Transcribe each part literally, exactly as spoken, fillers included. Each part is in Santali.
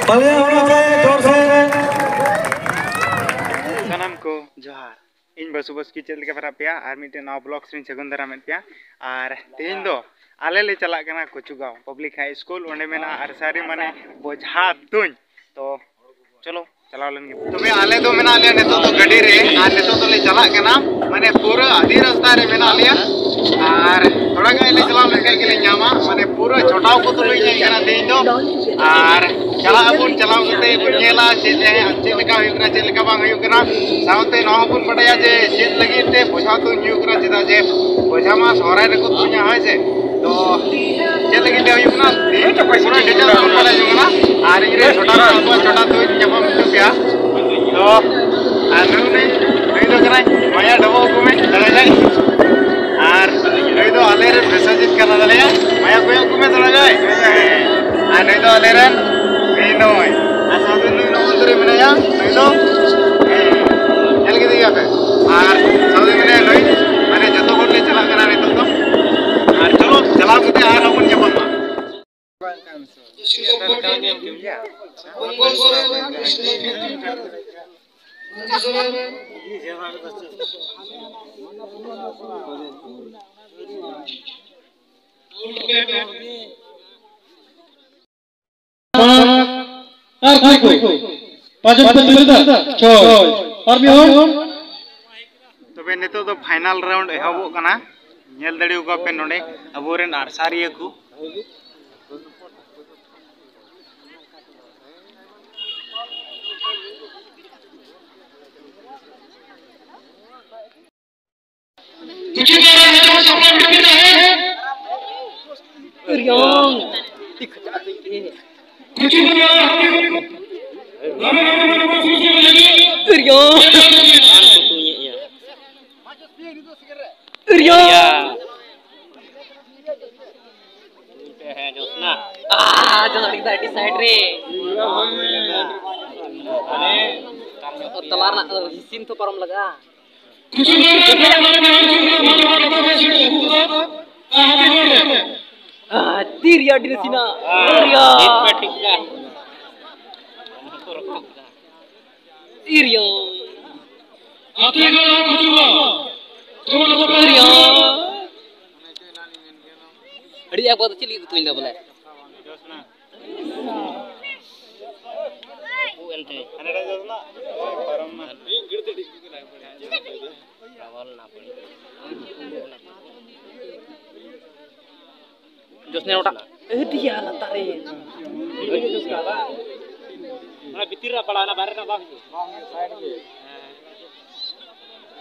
ᱛᱟᱞᱤᱭᱟ ᱦᱚᱲ ᱟᱛᱮ ᱡᱳᱨ ᱥᱮ᱾ ᱥᱟᱱᱟᱢ ᱠᱚ ᱡᱚᱦᱟᱨ᱾ ᱤᱧ ᱵᱟᱥᱩ ᱵᱟᱥᱠᱮ, ᱪᱮᱫ ᱞᱮᱠᱟ ᱢᱮᱱᱟᱜ ᱯᱮᱭᱟ? ᱟᱨ ᱢᱤᱫᱴᱮᱱ ᱱᱟᱣᱟ vlog ᱨᱤᱧ ᱥᱟᱹᱜᱩᱱ ᱫᱟᱨᱟᱢᱮᱫ ᱯᱮᱭᱟ᱾ ᱟᱨ ᱛᱮᱦᱮᱧ ᱫᱚ ᱟᱞᱮ ᱞᱮ ᱪᱟᱞᱟᱜ ᱠᱟᱱᱟ ᱠᱚᱪᱩᱜᱟᱣ Public High School, ᱚᱸᱰᱮ ᱢᱮᱱᱟᱜᱼᱟ ᱟᱨᱥᱟᱨᱤ, ᱢᱟᱱᱮ ᱵᱚᱡᱷᱟ ᱛᱩᱧ᱾ ᱛᱚ ᱪᱚᱞᱚ, ᱪᱟᱞᱟᱣ ᱞᱮᱱ ᱜᱮ᱾ ᱛᱚᱵᱮ ᱟᱞᱮ ᱫᱚ ᱢᱮᱱᱟᱜ ᱞᱮᱭᱟ ᱱᱤᱛᱚᱜ ᱫᱚ ᱜᱟᱹᱰᱤ ᱨᱮ, ᱟᱨ ᱱᱤᱛᱚᱜ ᱫᱚᱞᱮ ᱪᱟᱞᱟᱜ ᱠᱟᱱᱟ, ᱢᱟᱱᱮ ᱯᱩᱨᱟᱹ ᱟᱹᱰᱤ ᱨᱟᱥᱛᱟ ᱨᱮ ᱢᱮᱱᱟᱜ ᱞᱮᱭᱟ᱾ ᱟᱨ ᱛᱷᱚᱲᱟ ᱜᱟᱱ ᱞᱮ ᱪᱟᱞᱟᱣ ᱞᱮᱱᱠᱷᱟᱱ ᱜᱮᱞᱮ ᱧᱟᱢᱟ, ᱢᱟᱱᱮ ᱯᱩᱨᱟᱹ ᱪᱷᱚᱴᱟᱣ ᱠᱚ ᱛᱩᱞᱩᱡ ᱦᱮᱡ ᱠᱟᱱᱟ ᱛᱮᱦᱮᱧ ᱫᱚ᱾ ᱟᱨ ᱪᱟᱞᱟᱜ ᱟᱵᱚᱱ, ᱪᱟᱞᱟᱣ ᱠᱟᱛᱮ ᱵᱚᱱ ᱧᱮᱞᱟ ᱪᱮᱫ ᱮ-, ᱪᱮᱫ ᱞᱮᱠᱟ ᱦᱩᱭᱩᱜ ᱠᱟᱱᱟ, ᱪᱮᱫ ᱞᱮᱠᱟ ᱵᱟᱝ ᱦᱩᱭᱩᱜ ᱠᱟᱱᱟ᱾ ᱥᱟᱶᱛᱮ ᱱᱚᱣᱟ ᱦᱚᱸᱵᱚᱱ ᱵᱟᱰᱟᱭᱟ ᱡᱮ ᱪᱮᱫ ᱞᱟᱹᱜᱤᱫ ᱛᱮ ᱵᱚᱡᱷᱟ ᱛᱩᱧ ᱦᱩᱭᱩᱜ ᱠᱟᱱᱟ, ᱪᱮᱫᱟᱜ ᱡᱮ ᱵᱚᱡᱷᱟ ᱢᱟ ᱥᱚᱦᱨᱟᱭ ᱨᱮᱠᱚ ᱛᱩᱧᱟ, ᱦᱳᱭ ᱥᱮ? ᱛᱚ ᱪᱮᱫ ᱞᱟᱹᱜᱤᱫ ᱛᱮ ᱦᱩᱭᱩᱜ ᱠᱟᱱᱟ, ᱛᱮᱦᱮᱧ ᱫᱚ ᱯᱩᱨᱟᱹ detail ᱵᱚᱱ ᱵᱟᱰᱟᱭ ᱡᱚᱝ ᱠᱟᱱᱟ᱾ ᱟᱨ ᱤᱧ ᱨᱮᱱ ᱪᱷᱳᱴᱟ ᱠᱚ, ᱟᱵᱚᱣᱟᱜ ᱪᱷᱳᱴᱟ ᱛᱩᱧ ᱧᱟᱯᱟᱢ ᱦᱚᱪᱚ ᱯᱮᱭᱟ᱾ ᱛᱚ ᱟᱨ ᱱᱩᱭ, ᱱᱩᱭ ᱫᱚ ᱠᱟᱱᱟᱭ ᱢᱟᱭᱟ ᱰᱚᱵᱚᱜ ᱟᱹᱜᱩ ᱢᱮ, ᱫᱟᱲᱮᱭᱟᱜᱟᱭ᱾ ᱟᱨ ᱱᱩᱭ ᱫᱚ ᱟᱞᱮ ᱨᱮᱱ ᱵᱮᱥᱟᱡᱤᱛ ᱠᱟᱱᱟ ᱫᱟᱲᱮᱭᱟᱜ, ᱢᱟᱭᱟ ᱠᱚᱭᱚᱜ ᱟᱹᱜᱩ ᱢᱮ, ᱫᱟᱲᱮᱭᱟᱜᱟᱭ᱾ ᱟᱨ ᱱᱩᱭ ᱫᱚ ᱟᱞᱮ ᱨᱮᱱ ᱢᱤᱫ ᱱᱚᱜᱼᱚᱭ᱾ ᱟᱨ ᱥᱟᱶᱛᱮ ᱱᱩᱭ ᱱᱚᱜᱼᱚᱭ ᱱᱚᱛᱮ ᱨᱮ ᱢᱮᱱᱟᱭᱟ, ᱱᱩᱭ ᱫᱚ, ᱦᱮᱸ, ᱧᱮᱞ ᱠᱮᱫᱮ ᱜᱮᱭᱟ ᱯᱮ᱾ ᱟᱨ ᱥᱟᱶᱛᱮ ᱢᱮᱱᱟᱭᱟ ᱱᱩᱭ, ᱢᱟᱱᱮ ᱡᱚᱛᱚ ᱦᱚᱲ ᱞᱮ ᱪᱟᱞᱟᱜ ᱠᱟᱱᱟ ᱱᱤᱛᱚᱜ ᱫᱚ᱾ ᱟᱨ ᱪᱚᱞᱚ, ᱪᱟᱞᱟᱣ ᱠᱟᱛᱮ ᱟᱨᱦᱚᱸ ᱵᱚᱱ ᱧᱟᱯᱟᱢᱟ᱾ ᱟᱨ ᱚᱠᱚᱭ ᱠᱚ? ᱯᱟᱸᱪ ᱡᱚᱱ ᱯᱮ ᱛᱩᱞᱟᱹᱣ ᱫᱟ? ᱪᱷᱚᱭ᱾ ᱟᱨ ᱢᱤᱫ ᱦᱚᱲ? ᱛᱚᱵᱮ ᱱᱤᱛᱚᱜ ᱫᱚ final round ᱮᱦᱚᱵᱚᱜ ᱠᱟᱱᱟ᱾ ᱧᱮᱞ ᱫᱟᱲᱮ ᱟᱠᱚᱣᱟ ᱯᱮ ᱱᱚᱰᱮ ᱟᱵᱚᱨᱮᱱ ᱟᱨᱥᱟᱨᱤᱭᱟᱹ ᱠᱚ᱾ ᱦᱮᱸ, ᱡᱳᱥᱱᱟ᱾ ᱟᱨ ᱡᱚᱛᱚ ᱦᱚᱲ ᱜᱮ ᱟᱹᱰᱤ side ᱨᱮ᱾ ᱛᱟᱞᱟ ᱨᱮᱱᱟᱜ ᱦᱤᱥᱤᱱ ᱛᱚ ᱯᱟᱨᱚᱢ ᱞᱟᱜᱟᱜᱼᱟ᱾ ᱟᱨ ᱛᱤ ᱨᱮᱭᱟᱜ ᱟᱹᱰᱤ ᱱᱟᱥᱮᱱᱟᱜ᱾ ᱴᱷᱤᱠ ᱯᱮ, ᱴᱷᱤᱠ ᱜᱮᱭᱟ᱾ ᱛᱤᱨᱭᱳ᱾ ᱟᱛᱮ ᱜᱮ ᱱᱚᱣᱟ ᱠᱚ ᱪᱩᱵᱟ᱾ ᱛᱤᱨᱭᱳ᱾ ᱟᱹᱰᱤ ᱟᱵᱚ ᱫᱚ ᱪᱮᱫ ᱞᱟᱹᱜᱤᱫ ᱩᱛᱩᱧ ᱫᱟ ᱵᱚᱞᱮ? ᱡᱚᱥᱱᱮ ᱚᱴᱟᱜ᱾ ᱟᱹᱰᱤᱭᱟ ᱞᱟᱛᱟᱨ ᱨᱮ᱾ ᱚᱱᱟ ᱵᱷᱤᱛᱤᱨ ᱨᱮ ᱯᱟᱲᱟᱣ ᱮᱱᱟ, ᱵᱟᱦᱨᱮ ᱨᱮᱱᱟᱜ ᱵᱟᱝ ᱦᱤᱡᱩᱜᱼᱟ᱾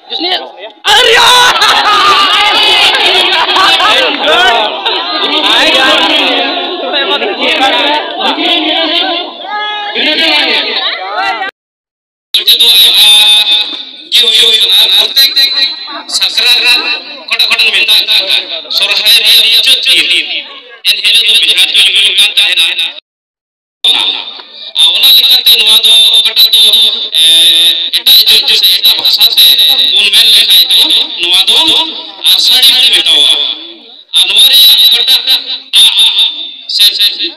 ᱡᱚᱥᱱᱮ ᱟᱹᱰᱤᱭᱟ! ᱚᱡᱮ ᱫᱚ ᱟᱭᱢᱟ ᱜᱮ ᱦᱩᱭᱩᱜ ᱠᱟᱱᱟ᱾ ᱯᱨᱚᱛᱮᱠ ᱥᱟᱠᱨᱟᱛ ᱚᱠᱟᱴᱟᱜ ᱚᱠᱟᱴᱟᱜ ᱢᱮᱛᱟᱜ ᱠᱟᱱᱟ, ᱥᱚᱨᱦᱟᱭ ᱨᱮᱭᱟᱜ ᱢᱩᱪᱟᱹᱫ ᱫᱤᱱ, ᱮᱱ ᱦᱤᱞᱳᱜ ᱫᱚ ᱵᱮᱡᱷᱟ ᱛᱩᱧ ᱦᱩᱭᱩᱜ ᱠᱟᱱ ᱛᱟᱦᱮᱱᱟ᱾ ᱟᱨ ᱚᱱᱟ ᱞᱮᱠᱟᱛᱮ ᱱᱚᱣᱟ ᱫᱚ ᱚᱠᱟᱴᱟᱜ ᱫᱚ, ᱮ, ᱮᱴᱟᱜ ᱡᱟᱹᱛ ᱥᱮ ᱮᱴᱟᱜ ᱵᱷᱟᱥᱟ ᱛᱮ ᱵᱚᱱ ᱢᱮᱱ ᱞᱮᱠᱷᱟᱡ ᱫᱚ ᱱᱚᱣᱟ ᱫᱚ ᱟᱥᱟᱲᱤ ᱠᱚ ᱢᱮᱛᱟᱣᱟᱜᱼᱟ᱾ ᱟᱨ ᱱᱚᱣᱟ ᱨᱮᱭᱟᱜ ᱚᱠᱟᱴᱟᱜ ᱟᱜ ᱥᱮ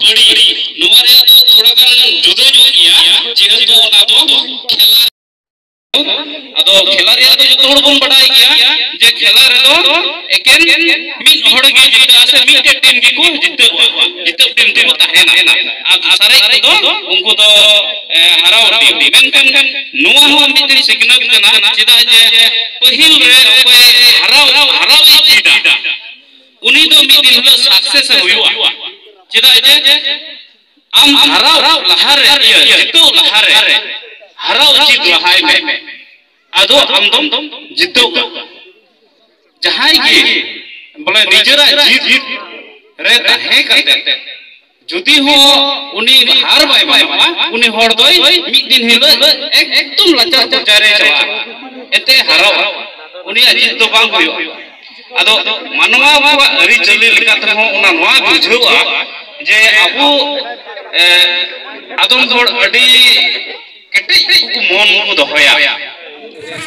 ᱵᱟᱹᱲᱤ, ᱱᱚᱣᱟ ᱨᱮᱭᱟᱜ ᱫᱚ ᱛᱷᱚᱲᱟ ᱜᱟᱱ ᱡᱩᱫᱟᱹ ᱧᱚᱜ ᱜᱮᱭᱟ, ᱡᱮᱦᱮᱛᱩ ᱚᱱᱟ ᱫᱚ ᱠᱷᱮᱞᱟ᱾ ᱟᱫᱚ ᱠᱷᱮᱞᱟ ᱨᱮᱭᱟᱜ ᱫᱚ ᱡᱚᱛᱚ ᱦᱚᱲ ᱵᱚᱱ ᱵᱟᱰᱟᱭ ᱜᱮᱭᱟ ᱡᱮ ᱠᱷᱮᱞᱟ ᱨᱮᱫᱚ ᱮᱠᱮᱱ ᱢᱤᱫ ᱦᱚᱲ ᱜᱮ ᱡᱤᱛᱟᱹᱜᱼᱟ ᱥᱮ ᱢᱤᱫᱴᱮᱡ ᱴᱤᱢ ᱜᱮᱠᱚ ᱡᱤᱛᱟᱹᱜᱼᱟ, ᱡᱤᱛᱟᱹᱜ ᱴᱤᱢ ᱫᱚᱠᱚ ᱛᱟᱦᱮᱱᱟ᱾ ᱟᱨ ᱥᱟᱨᱮᱡ ᱠᱚᱫᱚ ᱩᱱᱠᱩ ᱫᱚ, ᱮ, ᱦᱟᱨᱟᱣ ᱴᱤᱢ᱾ ᱢᱮᱱᱠᱷᱟᱱ ᱱᱚᱣᱟ ᱦᱚᱸ ᱢᱤᱫᱴᱮᱱ ᱥᱤᱠᱷᱱᱟᱹᱛ ᱠᱟᱱᱟ, ᱪᱮᱫᱟᱜ ᱡᱮ ᱯᱟᱹᱦᱤᱞ ᱨᱮ ᱚᱠᱚᱭ ᱦᱟᱨᱟᱣ, ᱦᱟᱨᱟᱣ ᱮ ᱪᱮᱫᱟ, ᱩᱱᱤ ᱫᱚ ᱢᱤᱫ ᱫᱤᱱ ᱦᱤᱞᱳᱜ ᱥᱟᱠᱥᱮᱥ ᱮ ᱦᱩᱭᱩᱜᱼᱟ᱾ ᱪᱮᱫᱟᱜ ᱡᱮ ᱟᱢ ᱦᱟᱨᱟᱣ ᱞᱟᱦᱟᱨᱮ, ᱤᱭᱟᱹ, ᱡᱤᱛᱟᱹᱣ ᱞᱟᱦᱟᱨᱮ ᱦᱟᱨᱟᱣ ᱩᱪᱤᱛ ᱞᱟᱦᱟᱭ ᱢᱮ, ᱟᱫᱚ ᱟᱢ ᱫᱚᱢ ᱡᱤᱛᱟᱹᱣ ᱠᱟᱜᱼᱟ᱾ ᱡᱟᱦᱟᱸᱭ ᱜᱮ ᱵᱚᱞᱮ ᱱᱤᱡᱮᱨᱟᱜ ᱡᱤᱛ ᱨᱮ ᱛᱟᱦᱮᱸ ᱠᱟᱛᱮ ᱡᱩᱫᱤ ᱦᱚᱸ ᱩᱱᱤ ᱦᱟᱨ ᱵᱟᱭ ᱢᱟᱱᱟᱣᱟ, ᱩᱱᱤ ᱦᱚᱲ ᱫᱚᱭ ᱢᱤᱫ ᱫᱤᱱ ᱦᱤᱞᱳᱜ ᱮᱠᱫᱚᱢ ᱞᱟᱪᱟᱨ ᱯᱚᱨᱡᱟᱭ ᱨᱮ ᱪᱟᱞᱟᱜᱼᱟ, ᱮᱱᱛᱮ ᱦᱟᱨᱟᱣᱟ, ᱩᱱᱤᱭᱟᱜ ᱡᱤᱛ ᱫᱚ ᱵᱟᱝ ᱦᱩᱭᱩᱜᱼᱟ᱾ ᱟᱫᱚ ᱢᱟᱱᱣᱟ ᱠᱚᱣᱟᱜ ᱟᱹᱨᱤᱪᱟᱹᱞᱤ ᱞᱮᱠᱟ ᱛᱮᱦᱚᱸ ᱚᱱᱟ ᱱᱚᱣᱟ ᱵᱩᱡᱷᱟᱹᱣᱟ ᱡᱮ ᱟᱵᱚ, ᱮ, ᱟᱫᱚᱢ ᱦᱚᱲ ᱟᱹᱰᱤ ᱠᱮᱴᱮᱡ ᱠᱚ ᱢᱚᱱ ᱠᱚ ᱫᱚᱦᱚᱭᱟ᱾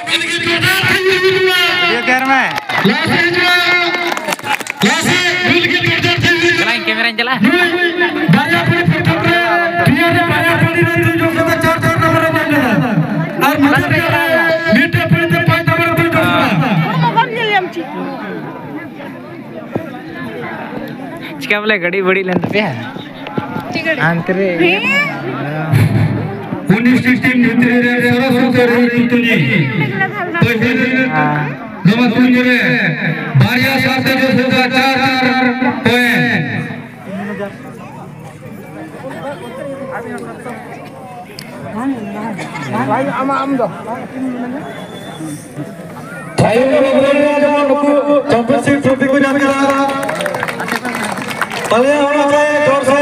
ᱵᱷᱤᱰᱤᱭᱳ ᱛᱮᱭᱟᱨ ᱢᱮ᱾ ᱪᱟᱞᱟᱜ ᱤᱧ, ᱠᱮᱢᱮᱨᱟᱧ ᱪᱟᱞᱟᱜᱼᱟ᱾ ᱵᱟᱨᱭᱟ ᱯᱟᱹᱲᱤ ᱯᱨᱚᱛᱷᱚᱢ ᱨᱮ, ᱯᱤᱭᱟᱨ ᱨᱮ ᱵᱟᱨᱭᱟ ᱯᱟᱹᱲᱤ ᱨᱮ ᱛᱩᱭ ᱡᱚᱢ ᱠᱟᱛᱮ ᱪᱟᱨ ᱪᱟᱨ ᱱᱟᱢᱵᱟᱨ ᱮ ᱧᱟᱢ ᱞᱮᱫᱟ᱾ ᱵᱚᱞᱮ ᱜᱟᱹᱰᱤ ᱵᱟᱹᱲᱤᱡ ᱞᱮᱱ ᱛᱟᱯᱮᱭᱟ? ᱦᱟᱱᱛᱮ ᱨᱮ᱾ ᱩᱱᱤᱥ ᱴᱤ ᱴᱤᱢ ᱵᱷᱤᱛᱨᱤ ᱨᱮ ᱥᱚᱨᱚᱥ ᱩᱛᱟᱹᱨ ᱨᱤᱛᱩ ᱛᱩᱧᱤ᱾ ᱯᱟᱹᱦᱤᱞ ᱱᱚᱣᱟ ᱛᱩᱧ ᱨᱮ ᱵᱟᱨᱭᱟ ᱥᱟᱶᱛᱮ ᱡᱚᱥ ᱦᱩᱭᱩᱜᱼᱟ, ᱪᱟᱨ ᱪᱟᱨ ᱯᱚᱭᱮᱱᱴ᱾ ᱛᱟᱭᱚᱢ ᱨᱮ ᱡᱮᱢᱚᱱ ᱱᱩᱠᱩ ᱪᱟᱢᱯᱤᱭᱟᱱᱥᱤᱯ ᱴᱨᱚᱯᱷᱤ ᱠᱚ ᱧᱟᱢ ᱠᱮᱫᱟ᱾ ᱛᱟᱦᱞᱮ ᱚᱱᱟ ᱠᱚ ᱡᱳᱨ ᱥᱮ᱾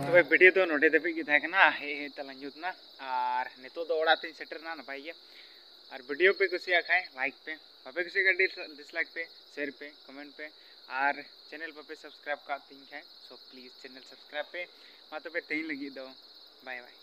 ᱛᱚᱵᱮ ᱵᱷᱤᱰᱤᱭᱳ ᱫᱚ ᱱᱚᱰᱮ ᱫᱷᱟᱹᱵᱤᱡ ᱜᱮ ᱛᱟᱦᱮᱸ ᱠᱟᱱᱟ᱾ ᱦᱮᱡ ᱦᱮᱡ ᱛᱮᱞᱟᱝ ᱧᱩᱛ ᱮᱱᱟ, ᱟᱨ ᱱᱤᱛᱚᱜ ᱫᱚ ᱚᱲᱟᱜ ᱛᱮᱧ ᱥᱮᱴᱮᱨ ᱮᱱᱟ ᱱᱟᱯᱟᱭ ᱜᱮ᱾ ᱟᱨ ᱵᱷᱤᱰᱤᱭᱳ ᱯᱮ ᱠᱩᱥᱤᱭᱟᱜ ᱠᱷᱟᱱ ᱞᱟᱭᱤᱠ ᱯᱮ, ᱵᱟᱯᱮ ᱠᱩᱥᱤᱭᱟᱜ ᱠᱷᱟᱱ ᱰᱤᱥᱞᱟᱭᱤᱠ ᱯᱮ, ᱥᱮᱭᱟᱨ ᱯᱮ, ᱠᱚᱢᱮᱱᱴ ᱯᱮ, ᱟᱨ ᱪᱮᱱᱮᱞ ᱵᱟᱯᱮ ᱥᱟᱵᱥᱠᱨᱟᱭᱤᱵ ᱠᱟᱜ ᱛᱤᱧ ᱠᱷᱟᱱ, ᱥᱳ ᱯᱞᱤᱡᱽ ᱪᱮᱱᱮᱞ ᱥᱟᱵᱥᱠᱨᱟᱭᱤᱵ ᱯᱮ᱾ ᱢᱟ ᱛᱚᱵᱮ ᱛᱮᱦᱮᱧ ᱞᱟᱹᱜᱤᱫ ᱫᱚ ᱵᱟᱭ ᱵᱟᱭ᱾